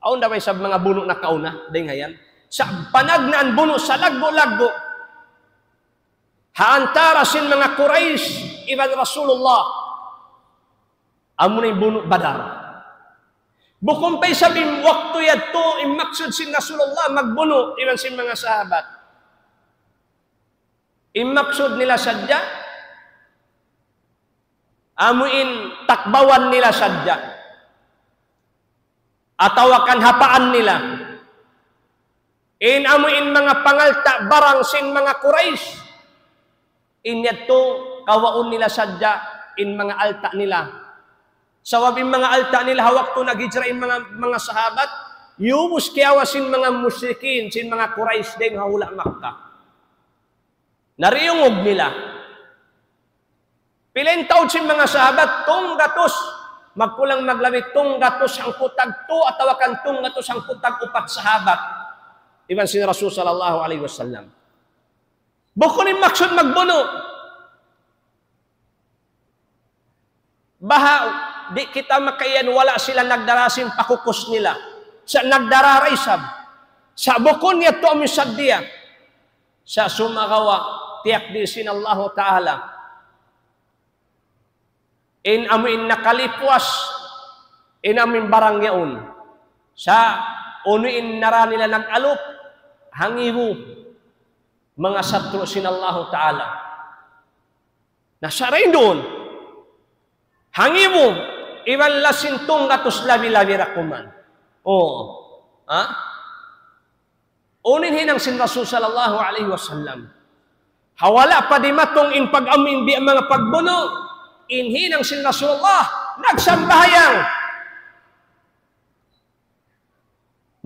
Awn da ba isab manga bunu' nakauna, dayn ha yan. Sa' panagnaan bunu' salaggu'-laggu'. Ha antara sin manga Quraysh iban Rasulullah. Amuna in bunu' Badar. Bukun pa isab in waktu yadtu in maksud sin Rasulullah magbunu' iban sin manga sahabat. In maksud nila sadja, amu in takbawan nila sadja. Atawa kan hapaan nila. In amu in manga pangalta' barang sin manga Quraysh. In yadtu kawaun nila sadja in manga alta' nila. Sabab in manga alta' nila ha waktu naghijra in manga, manga sahabat, yubus kiyawa sin manga mushrikin, sin manga Quraysh dayn ha hula' Makkah. Nariyungug nila. Pila in taud sin manga sahabat? Tunggatus. Magkulang maglabi tunggatus hangpu' tagtu atawa kan tunggatus hangpu' tag-upat sahabat. Iban sin Rasul sallallahu alayhi wasallam. Bukun in maksud magbunu'. Baha' di' kita makaiyan wala' sila nagdara sin pakukus nila. Sa' nagdara da isab. Sa' bukun yadtu amu in saddiya. Sa' sumagawa' tiyakdir sin Allahu Ta'ala. In amu in nakalipuas, in amu in barang yaun. Sa' unu in nara nila nag-alup, hangibu, manga satru' sin Allahu Ta'ala. Na sa' dayn duun. Hangibu, iban la sin tunggatus labi-labi ra kuman. Oo. Ha? Unu in hinang sin Rasul sallallahu alayhi wasallam. Ha wala' pa dimatung in pag-amu in biya' manga pagbunu', in hinang sin Rasulullah, nagsambahayang.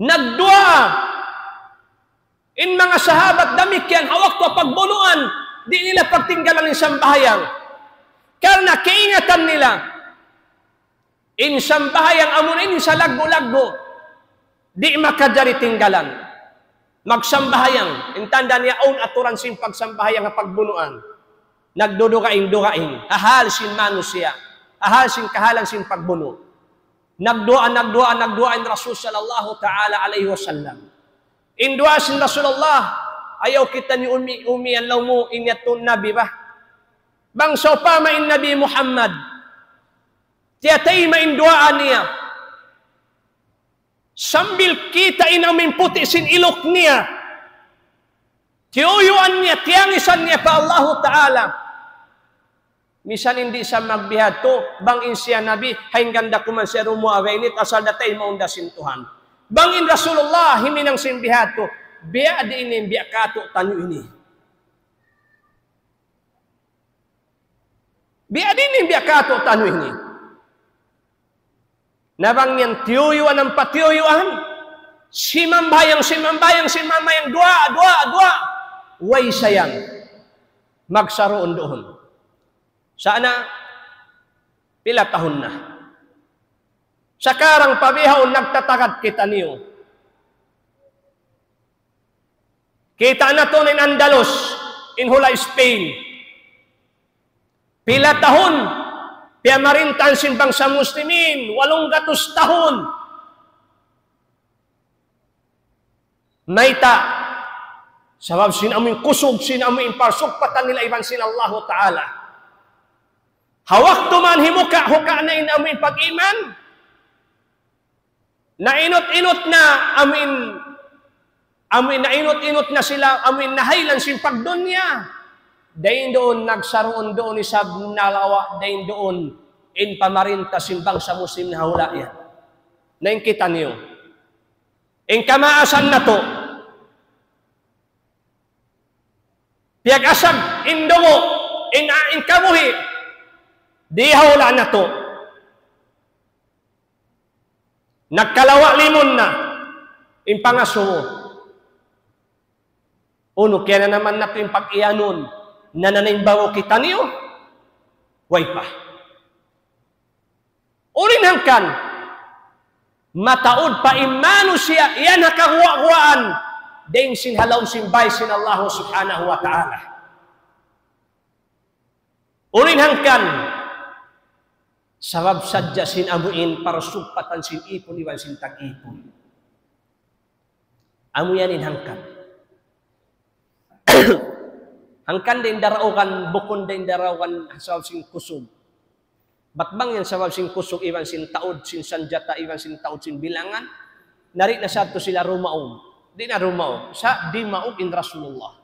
Nagduwaa. In manga sahabat damikkiyan ha waktu pagbunuan, di' nila pagtinggalan in sambahayang. Karna' kaingatan nila, in sambahayang amuna in salaggu'-laggu', di' makajari tinggalan. Magsambahayang, in tanda' niya awn aturan sin pagsambahayang ha pagbunuan. Nagdudugaing-dugaing, ha hal sin manusiya', ha hal sin kahalan sin pagbunu'. Nagduwaa, nagduwaa, nagduwaa in Rasul sallallahu ta'ala alayhi wasallam. In duwaa sin Rasulullah, ayaw kitaniyu umi-, umiyan laung mu in yadtu Nabi ba. Bang sawpama in Nabi Muhammad, tiyatayma' in duwaa niya. Sambil kita' in amu in puti' sin iluk niya. Tiyuyuan niya, tiyangisan niya pa Allahu Ta'ala. Misan di' sa magbihadtu, bang in siya Nabi, hain ganda kuman siya rumuwa ba ini, asal da taymaun da sin Tuhan. Bang in Rasulullah, himinang sin bihadtu, biya' diin in biya' kātu'niyu ini. Biya' diin in biya' kātu'niyu ini. Na bang yan tiyuyuan ampa tiyuyuan, simambahayang, simambahayang, simambahayang, duwaa, duwaa, duwaa. Way sayang. Magsaruun-duun. Sa' na, pila tahun na. Sakarang pa bihaun nagtatagad kitaniyu. Kita' natu' in Andalus, in hula' Spain. Pila tahun, piyamarintahan sin bangsa Muslimin, walung gatus tahun. Mayta', sabab sin amu in kusug, sin amu in parsugpatan nila iban sin Allahu Ta'ala. Ha waktu man himuka'-huka' na in amu in pag-iman, nainut-inut na amu in, amu in nainut-inut na sila, amu in nahaylan sin pagdunya. Dayn duun nagsaruun-duun isab nalawa' dayn duun in pamarinta sin bangsa Muslim ha hula' yan. Na in kitaniyu. In kamaasan natu'. Piyag-asag in dugu', in, in kabuhi'. Di' ha hula' natu'. Nagkalawa' limun na in pangasubu. Unu kaya na naman natu' in pag-iyanun, nananimbaw kitaniyu? Way pa. Unu in hangkan, mataud pa in manusiya' yan ha kaguwa'-guwaan, dayn sin ha lawm sin bay sin Allah Subhanahu wa Ta'ala. Unu in hangkan, sabab sadja sin amu in parsugpatan sin ipun iban sin tag-ipun. Amu yan in hangkan. Hangkan dayn daraugan, bukun dayn daraugan sabab sin kusug. Bat bang yan sabab sin kusug iban sin taud sin sanjata iban sin taud sin bilangan, na di' na sadtu sila dumaug. Di' na dumaug. Sa' dimaug in Rasulullah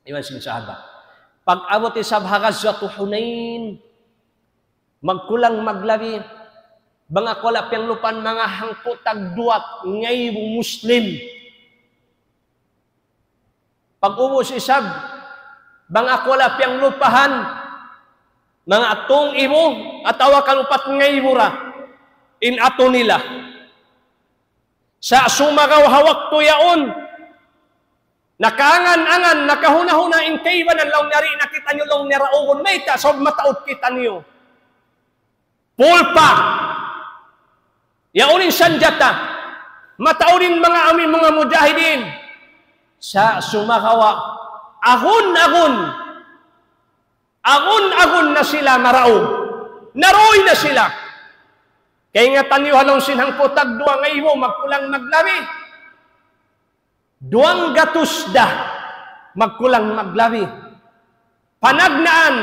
iban sin sahabat. Pag-abut isab ha Ghazwatu Hunain, magkulang maglabi, bang aku wala' piyanglupahan manga hangpu' tag duwa ngaibu Muslim. Pag-ubus isab, bang aku wala' piyanglupahan, manga tū ngaibu atawa kan upat ngaibu ra in atu nila. Sa' sumagawa' ha waktu yaun, nakaangan-angan, nakahuna-huna in kaibanan laung niya, di' na kitaniyu laung niya raugun, mayta', sabab mataud kitaniyu. Pulpa. Yaun in sanjata. Mataud in manga amu in manga mujahidin. Sa' sumagawa', agun-agun. Agun-agun na sila maraug. Naruy na sila. Kaingatan niyu ha lawm sin hangpu' tag duwa ngaibu, magkulang maglabi. Duwanggatus da, magkulang maglabi. Panagnaan,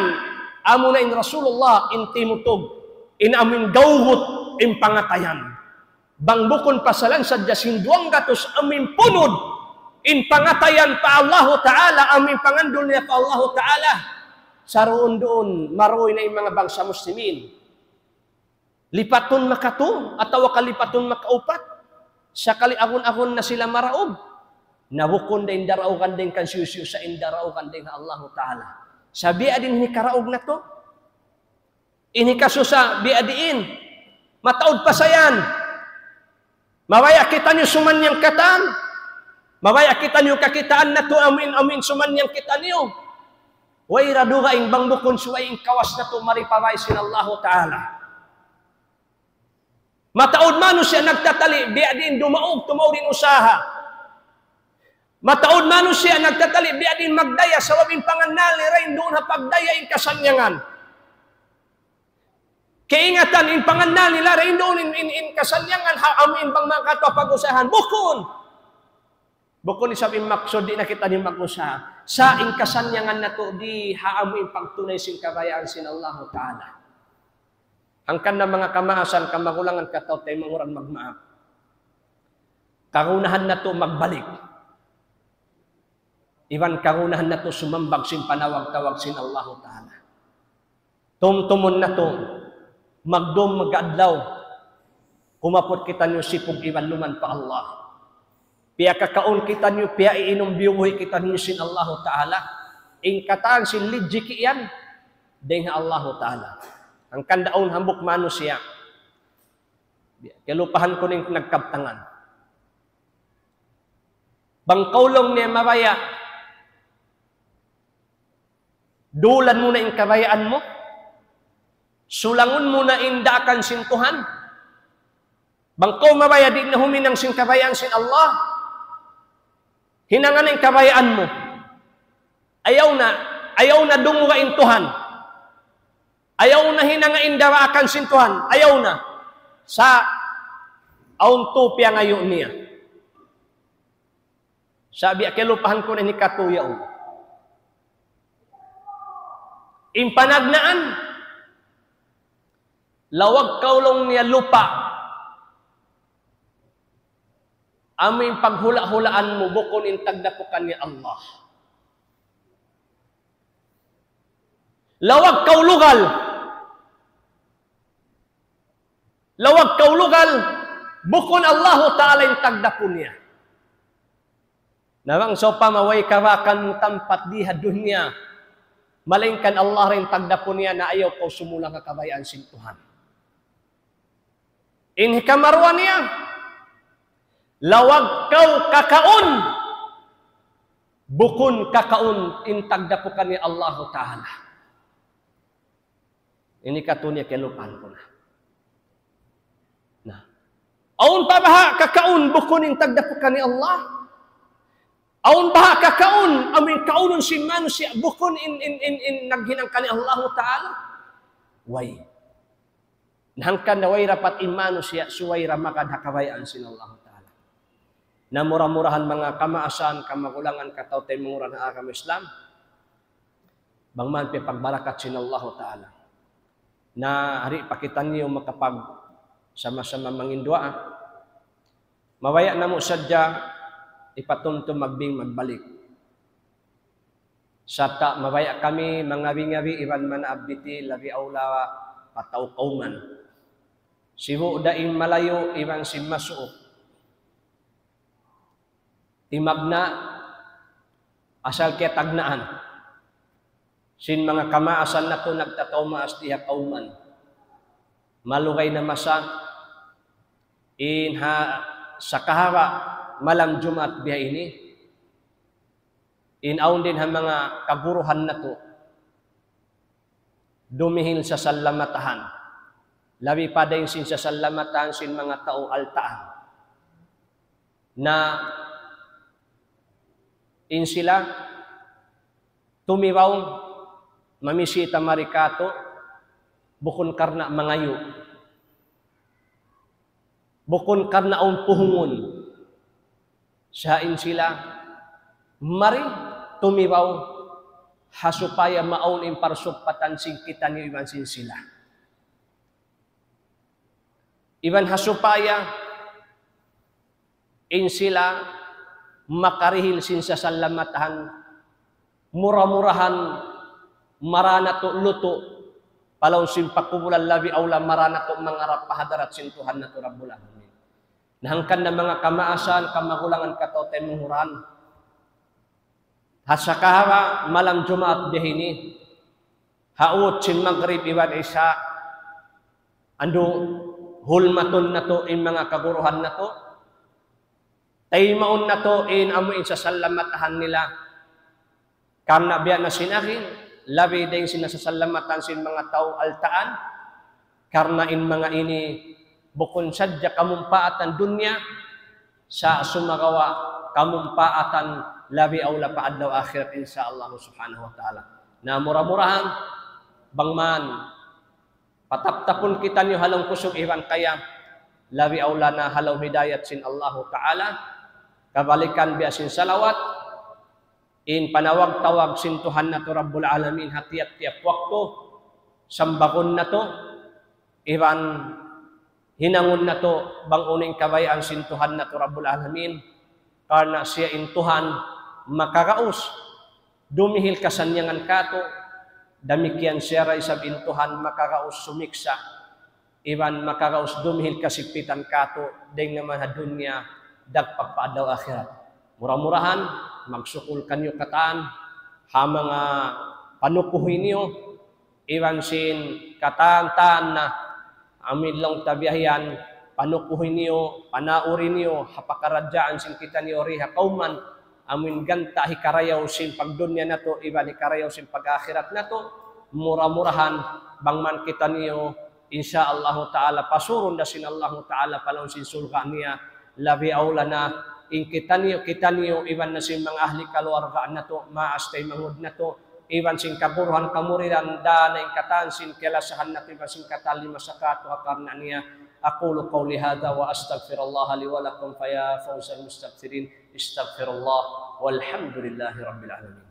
amuna in Rasulullah, in timutug, in amu in gawgut, in pangatayan. Bang bukun pasalan sadja sin duwanggatus amu in punud, in pangatayan pa Allahu Ta'ala, amu in pangandul niya pa Allahu Ta'ala. Sa' duun-duun, maruy na in manga bangsa Muslimin. Lipatun makatū, atawa ka lipatun makaupat. Sakali agun-agun na sila maraug. Na bukun da in daraugan dayn kan hisiyu-siyu, sa' in daraugan dayn ha Allahu Ta'ala. Sa' biya' diin in hikaraug natu'? In hikasusa, biya' diin? Mataud pa sa yan. Mabaya' kitaniyu sumannyang katan. Mabaya' kitaniyu kakitaan natu' amu in, amu in sumannyang kitaniyu. Way ra dugaing bang bukun subay in kawas natu' mari pa bay sin Allahu Ta'ala. Mataud manusiya' nagtatali', biya' diin dumaug, tumaud in usaha. Mataud manusiya' nagtatali', biya' diin magdaya, sabab in pangannal nila duun ha pagdaya in kasannyangan. Kaingatan in pangannal nila duun in, in, in kasannyangan, ha amu in bang manga katu' pag-usahan. Bukun. Bukun isab in maksud, di' na kitaniyu mag-usaha. Sa' in kasannyangan natu' di ha amu in pagtunay sin kabayaan sin Allahu Ta'ala. Hangkan na manga kamaasan, kamagulangan, kataw-taymanghuran magmaap. Kagunahan natu' magbalik. Iban kagunahan natu' sumambag sin panawag-tawag sin Allahu Ta'ala. Tumtumun natu', magdum mag-adlaw, kumaput kitaniyu sipug iban luman pa Allah. Piyakakaun kitaniyu, piyaiinum biyubuhi kitaniyu sin Allahu Ta'ala. In katan sin rijiki' yan, dayn ha Allahu Ta'ala. Hangkan da awn hambuuk manusiya'. Kalupahan ku na in nagkabtangan. Bang kaw laung niya mabaya', dulan mu na in kabayaan mu, sulangun mu na in daakan sin Tuhan. Bang kaw mabaya' di' na huminang sin kabayaan sin Allah, hinanga na in kabayaan mu. Ayaw na, ayaw na dunguga in Tuhan. Ayaw na hinanga in daakan sin Tuhan. Ayaw na. Sa' awn tū piyangayu' niya. Sa' biya' kalupahan ku na in hikatū yaun. In panagnaan, lawag kaw laung niya lupa'. Amu in paghula'-hulaan mu, bukun in tagdapu' kaniya Allah. Lawag kaw lugal. Lawag kaw lugal, bukun Allahu Ta'ala in tagdapu' niya. Na bang sawpama way karakan mu tampat di ha dunya, Malaingkan Allah ra in tagdapu niya, na ayaw kaw sumulang ha kabayaan sin Tuhan. In hikaruwa niya, lawag kaw kakaun, bukun kakaun in tagdapu kaniya Allahu Ta'ala. Ini katu' niya kiyalupahan ku na. Na. Awn pa baha' kakaun bukun in tagdapu kaniya Allah? Awn baha' kakaun, amu in kaunun sin manusiya', bukun in, in, in, in naghinang kaniya Allahu Ta'ala? Way. Na hangkan da way dapat in manusiya', subay da magad ha kabayaan sin Allahu Ta'ala. Na mura-murahan manga kamaasan, kamagulangan, kataw-taymanghuran ha agama Islam, bang man piyapagbarakat sin Allahu Ta'ala. Na hari pa kitaniyu makapagsama-sama manginduwaa. Mabaya' namu' sadja hipatumtum magbing magbalik. Sarta' mabaya' kami mangabi-ngabi iban manaabiti labi awla pa tau kawman. Sibu' da in malayu' iban sin masuuk. Timagna', asal kiyatagnaan sin manga kamaasan natu' nagtatau-maas di ha kawman. Malugay na masa in ha sakahaba' malam Jumaat biha ini, in awn dayn ha manga kaguruhan natu' dumihil sasalamatahan. Labi pa dayn sin sasalamatahan sin manga tau altaan. Na in sila tumibaw, mamisita mari katu', bukun karna' mangayu'. Bukun karna' awn puhungun. Sa' in sila mari tumibaw ha supaya maawn in parsugpatan sin kitaniyu iban sin sila. Iban ha supaya in sila makarihil sin sasalamatahan, mura-murahan mara natu' lutu' pa lawm sin pakubulan, labi awla mara natu' mangarap pa hadarat sin Tuhan natu' Rabbul Alamin. Na hangkan da manga kamaasan, kamagulangan, kataw-taymanghuran, ha sakahaba' malam Jumaat biha ini, ha ut sin Magrib iban Isa, andu' hulmatun natu' in manga kaguruhan natu', taymaun natu' in amu in sasalamatahan nila. Karna' biya' na sin agi, labi dayn sin sasalamatahan sin manga tau altaan, karna' in manga ini bukun sadja kamumpaatan dunya, sa' sumagawa' kamumpaatan labi awla pa adlaw akhirat, insya Allah subhanahu wa ta'ala. Na mura-murahan, bang man pataptapun kitaniyu ha lawm kusug iban kaya, labi awla na ha lawm hidayat sin Allahu Ta'ala. Kabalikan biya' sin salawat, in panawag-tawag sin Tuhan natu' Rabbul Alamin ha tiyap-tiyap waktu, sambagun natu', iban hinangun natu' bang unu in kabayaan sin Tuhan natu' Rabbul Alamin, karna' siya in Tuhan makagaus dumihil kasannyangan katu', damikkiyan siya da isab in Tuhan makagaus sumiksa', iban makagaus dumihil kasigpitan katu', dayn naman ha dunya, dagpak pa adlaw akhirat. Mura-murahan, magsukul kaniyu katan, ha manga panukuhi niyu, iban sin katan-katan na, amin laung ta biya' yan, panukuhi niyu, panauri niyu, ha pakaradjaan sin kitaniyu di ha kawman, amin ganta' hikarayaw sin pagdunya natu', iban hikarayaw sin pag-akhirat natu', mura-murahan, bang man kitaniyu, insya Allahu Ta'ala, pasurun da sin Allahu Ta'ala pa lawm sin surga' niya, labi awla na, in kitaniyu, kitaniyu, iban na sin manga ahli kaluarga natu', maas taymanghud natu', iban sin kaguruhan kamuridan, da na in katan sin kalasahan natu', iban sin katan lima sa katu' ha karna' niya. أقول قولي هذا وأستغفر الله لي ولكم فيا فوز المستغفرين. استغفر الله والحمد لله رب العالمين.